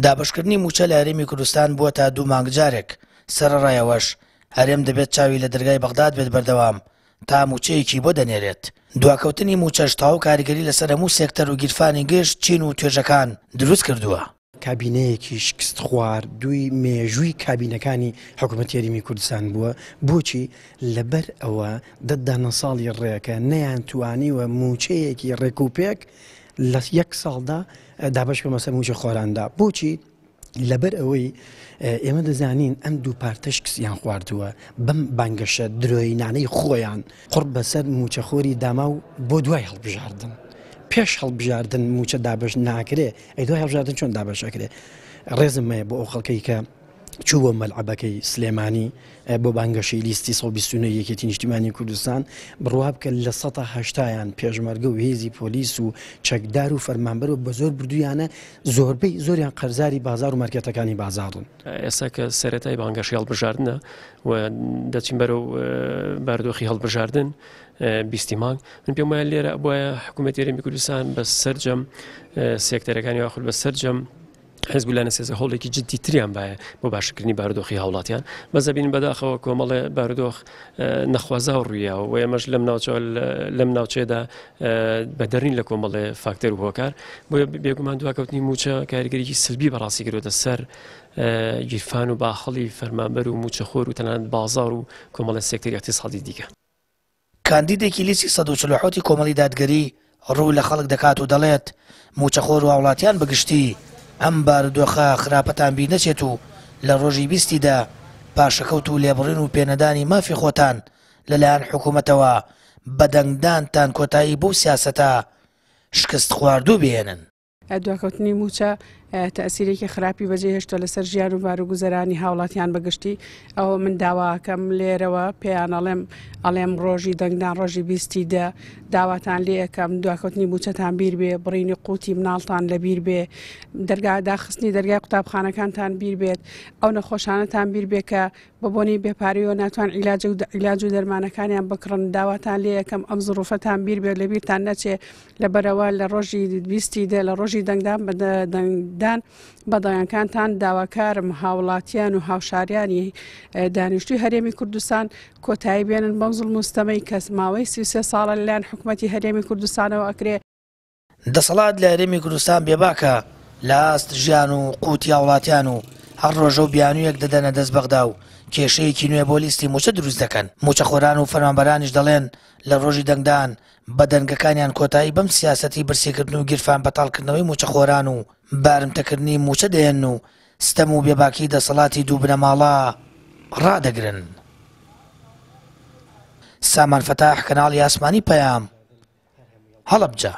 دابەشکردنی مووچە لە هەرێمی کوردستان بووەتە دوو مانگ جارێک، سەرەڕای ئەوەش هەرێم دەبێت چاوی لە دەرگای بەغداد بێت بەردەوام تا مووچەیەکی بۆ دەنێرێت. دواکەوتنی مووچەش تەواو کاریگەری لەسەر هەموو سێکتەر و گیرفانی گشت چین و توێژەکان دروست کردووە. کابینەیەکی شکستخواردووی مێژووی کابینەکانی حکوومەتی هەرێمی کوردستان بووە، بۆچی؟ لەبەر ئەوە دە دانە ساڵی ڕێکە نەیانتوانیوە مووچەیەکی ڕێکوپێک لە یەک ساڵدا دابەش بکەن بەسەر مووچەخۆراندا، بۆچی؟ لەبەر ئەوەی ئێمە دەزانین ئەم دوو پارتە شکستیان خواردووە بەم بانگەشە درۆینانەی خۆیان قڕ بەسەر مووچەخۆری داماو بۆ دوای هەڵبژاردن پێش هەڵبژاردن مووچە دابەش ناکرێ ئەی دوای هەڵبژاردن چۆن دابەش ئەکرێ ڕێزم هەیە بۆ ئەو خەڵکەی کە چوو بۆ مەلعەبەکەی سلێمانی بۆ بانگەشەی لیستی 129 یەکێتی نیشتیمانی کوردستان بڕوا بکە لە سەتا هەشتایان پێشمەرگە و هێزی پۆلیس و چەکدار و فەرمانبەر و بە زۆر بردوویانە زۆربەی زۆریان قەرزاری بازار و مارکێتەکانی بازاڕن. ئێستا کە سەرەتای بانگەشەی هەڵبژاردنە و دەچین بەرەو بارودۆخی هەڵبژاردن بیستی مانگ من پێم وایە لێرە بۆیە حکوومەتی هەرێمی کوردستان بە سەرجەم سێکتەرەکانی یاخود بە سەرجەم حزب و لایەنە سیاسیە هەوڵێکی جدی تریان باە بۆ باشکردنی بارودۆخی هاوڵاتیان بەزەبین بەداخەوە کۆمەڵێ بارودۆخ نەخوازا و ڕوویاوە و ئێمەش لەم ناوچە لەم ناوچەیەدا بەدەرین لە کۆمەڵێ فاکتەر و هۆکار بۆیە بێگومان دواکەوتنی موچە کاریگەریی سلبی بەڕاستی گرۆتە سەر گیرفان و باخەڵی فەرمانبەر و موچەخۆر و تەنانەت بازار و کۆمەڵی سێکتەری اقتصادی دیکە. کاندیدێکی لیستی 147 ی کۆمەڵی دادگەری ڕوو لە خەڵک دەکات و دەڵێت، مووچەخۆر و هاوڵاتیان بە گشتی ئەم بارودۆخە خراپەتان بیر نەچێت و لە ڕۆژی بیستی دا پاشەکەوت و لێبڕین و پێنەدانی مافی خۆتان لەلایەن حکوومەتەوە بە دەنگدانتان کۆتایی بەو سیاسەتە شکستخواردوو بهێنن. دواکەوتنی مووچە تەئسیرێکی خراپی بەجێ هێشتوە لەسەر ژیان و بارو گوزەرانی هاوڵاتیان بەگشتی ئەوە من داواکەم لێرەوە پێیان ئەڵێم ئەڵێم ڕۆژی دەنگدان ڕۆژی بیستی دە داواتان لێ ئەکەم دواکەوتنی مووچەتان بیر بێ بڕینی قوتی مناڵتان لەبیر بێ دەرگا داخستنی دەرگای قوتابخانەکانتان بیر بێت ئەو نەخۆشانەتان بیر بێ کە بە بۆنەی بێپارەیەوە ناتوان عیلاج و عیلاج و دەرمانەکانیان بکڕن داواتان لێ یەکەم ئەم زڕوفەتان بیر بێت لەبیرتان نەچێ لەبەرەوە لە ڕۆژی بیستی دە لە ڕۆژی دەنگدان بە دەنگدان بە دەنگەکانتان داواکارم هاوڵاتیان و هاوشاریانی دانیشتوی هەرێمی کوردستان کۆتایی بێنن بەم زوڵم و ستەمەی کە ماوەی 33 ساڵە لەلایەن حکومەتی هەرێمی کوردستانەوە ئەکرێ. دەسەڵات لە هەرێمی کوردستان بێباکە لە ئاست ژیان و قوتی هاوڵاتیان و هەر ڕۆژە و بیانوویەک دەدەنە دەست بەغدا و کێشەیەکی نوێ بۆ لیستی مووچە دروست دەکەن. مووچەخۆران و فەرمانبەرانیش دەڵێن لە ڕۆژی دەنگدان بە دەنگەکانیان کۆتایی بەم سیاسەتی برسیکردن و گیرفان بەتاڵکردنەوەی مووچەخۆران و بارمتەکردنی مووچە دەهێنن و ستەم و بێباکی دەسەڵاتی دوو بنەماڵە ڕادەگرن. سامان فەتاح، کەناڵی ئاسمانی پەیام، هەڵەبجە.